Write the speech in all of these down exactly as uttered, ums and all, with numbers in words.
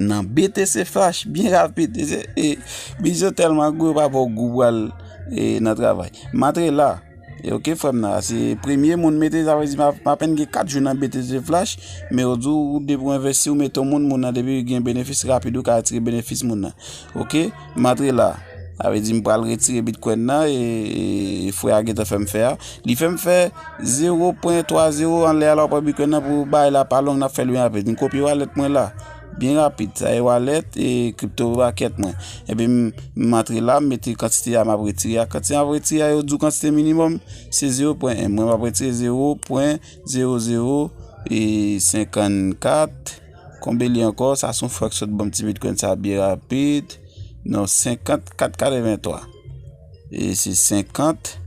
nan B T C Flash, byen rapid. E, e, Bizo tèlman gou, yo pa ba w gou pral, e, nan travay. M antre la. E, ok, frè m nan, se premye moun mete, sa vle di m ap-, m apèn gen kat jou nan B T C Flash, men yo di w depi w envesti, w mete yon moun, moun nan depi gen benefis rapid, ou ka retire benefis moun nan. Ok, m antre la. Sa vle di m pral retire Bitcoin nan, e, e frè a gentan fè m fè a. Li fè m fè zewo pwen twa zewo anlè a, la w pran Bitcoin nan pou bagay la pa long, n ap fè l byen rapid. M kopye wallet mwen la. Byen rapid. Sa e wallet e crypto market mwen. Epi m, m antre la, m mete kantite a m ap retire a. Kantite a m ap retire a, yo di w kantite minimòm, se zewo pwen en. Mwen, m ap retire zewo pwen zewo zewo senkannkat. Konbyen li ankò? Sa se yon frè k sot ban m ti Bitcoin sa byen rapid. Non, senkannkat katrevenntwa. E se senkannkat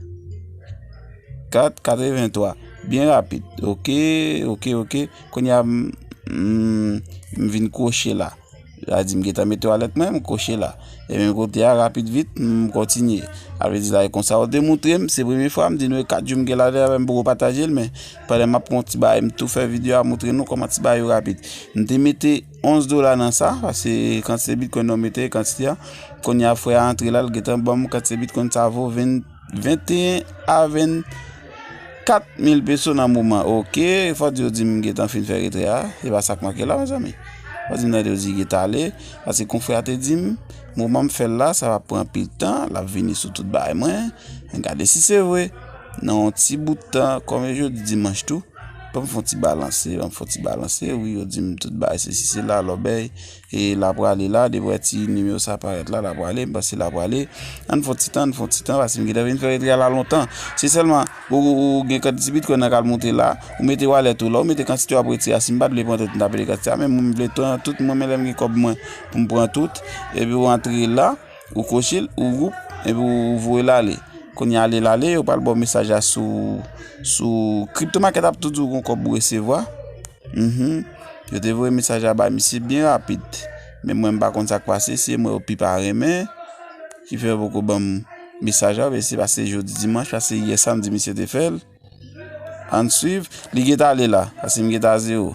katrevenntwa. Byen rapid. Ok, ok, ok. Kounye a, m, m, m vin kwoche la. Sa di m gentan mete wallet mwen, m kwoche la. E menm kote a, rapid vit, m kontinye. Sa vle di la, e konsa yo te montre m, se premye fwa m di nou e kat jou m gen la deja, m poko pataje l, men pandan m ap pran ti bagay, m tou fè videyo a montre nou kòman ti bagay yo rapid. M te mete onz dola nan sa, paske kantite Bitcoin nou mete, kantite a. Kounye a, frè a antre la, l gentan ban m kantite Bitcoin sa vo ven, venteyen a vennkat mil peso nan moman. Ok, fò di yo di m gentan fin fè retrè a. Se pa sa k manke la, mezanmi. Fò di m tande yo di gentan ale. Paske konfrè a te di m, moman m fè l la, sa va pran anpil tan, l ap vini sou tout bagay mwen. Gade si se vre. Nan yon ti bout tan, kòm e jodi dimanch tou, ban m fè yon ti balanse, ban m fè yon ti balanse. Wi, yo di m tout bagay, se si se la, lòbèy. E l ap prale la, depi wè ti nimewo sa parèt la, l ap prale, m panse l ap prale. Ann fè yon ti tan, ann fè yon ti tan, paske m gentan vin fè retrè a la lontan. Se sèlman, ou, ou, ou gen kantite Bitcoin nan k al monte la, ou mete wallet ou la, ou mete kantite w ap retire a. Si m pa t vle pran tout, m t ap mete kantite a, men mwen m vle pran tout, mwen, men lè m gen kòb mwen, pou m pran tout, epi ou antre la, ou kwoche l, ou gwoup, epi ou voye l ale. Kounye a ale l ale, yo pral ba w mesaj la sou, sou Crypto Market ap tou di w gon kòb ou resevwa. Mhm. Yo te voye mesaj la bay misye byen rapid. Men mwen m pa konn sa k pase, se mwen yo pi pa renmen. Ki fè yo poko ban m mesaj la, men se paske jodi dimanch, paske yè samdi misye te fè l. Ann swiv, li gentan ale la, paske m gentan a zewo.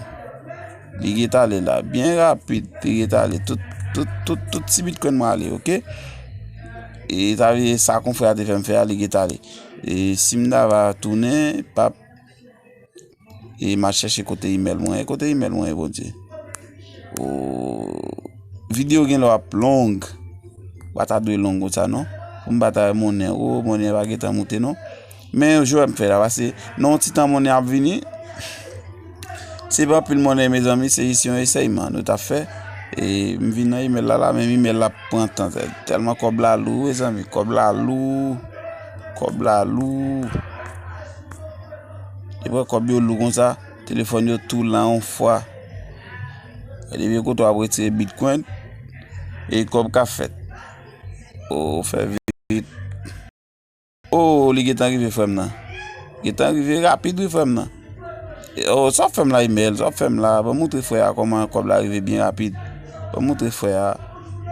Li gentan ale la, byen rapid, li gentan ale. Tout, tout, tout, tout ti Bitcoin mwen ale, ok? E sa vle sa konfrè a te fè m fè a, li gentan ale. E si m ta va tounen, p ap E m al chèche kote imèl mwen. E kote imèl mwen ye, Bondye? O, videyo gen lè w ap long. Pa ta dwe long konsa, non. Pou m pa ta wè monnen. O, monnen pa gentan moute, non. Men jwè m fè la, paske nan yon ti tan monnen ap vini. Se pa anpil monnen, mezanmi, se jis yon esèyman nou t ap fè. E m vin nan imèl la, la, men imèl la pran tan. Tèlman kòb la lou, mezanmi, kòb la lou. Kòb la lou. Depi kòb yo lou konsa, telefòn yo tou lan yon fwa. Depi kote w ap retire Bitcoin, e kòb ka fèt. O, fè vit. O, li gentan rive, frè m nan. Gentan rive rapid, wi, frè m nan. E, o, sa w ap fè m la, imèl, sa w ap fè m la, ban m montre frè a kòman kòb la rive byen rapid. Ban m montre frè a.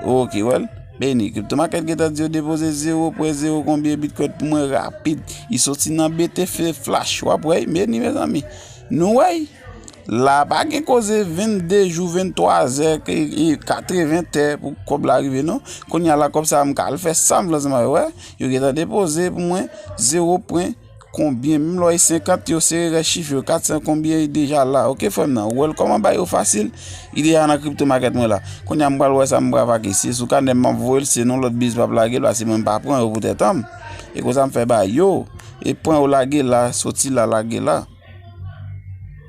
Ok, wè l. Beni, Crypto Market gentan di yo depoze zewo pwen zewo konbyen Bitcoin pou mwen rapid. Li soti nan B T C Flash. W ap wè, beni, mezanmi. Nou wè. La, pa gen koze vennde jou, venntwa zè, ke, e, katreven tè pou kòb la rive, non. Kounye a la, kòb sa a, m ka al fè sa m vle ansanm avè w, wè. Yo gentan depoze pou mwen zewo pwen konbyen, menm lè w e senkant, yo sere rès chif yo, kat san konbyen, li deja la. Ok, frè m nan, ou wè l kòman bay yo fasil, li deja nan Crypto Market mwen la. Kounye a, m pral wè sa m pral vake. Si se sou kanè m, m ap voye l, se nan lòt biz p ap lage l, paske mwen m pa pran yo pou tèt an m. E konsa m fè bay yo. E pran yo lage la, soti la, lage la.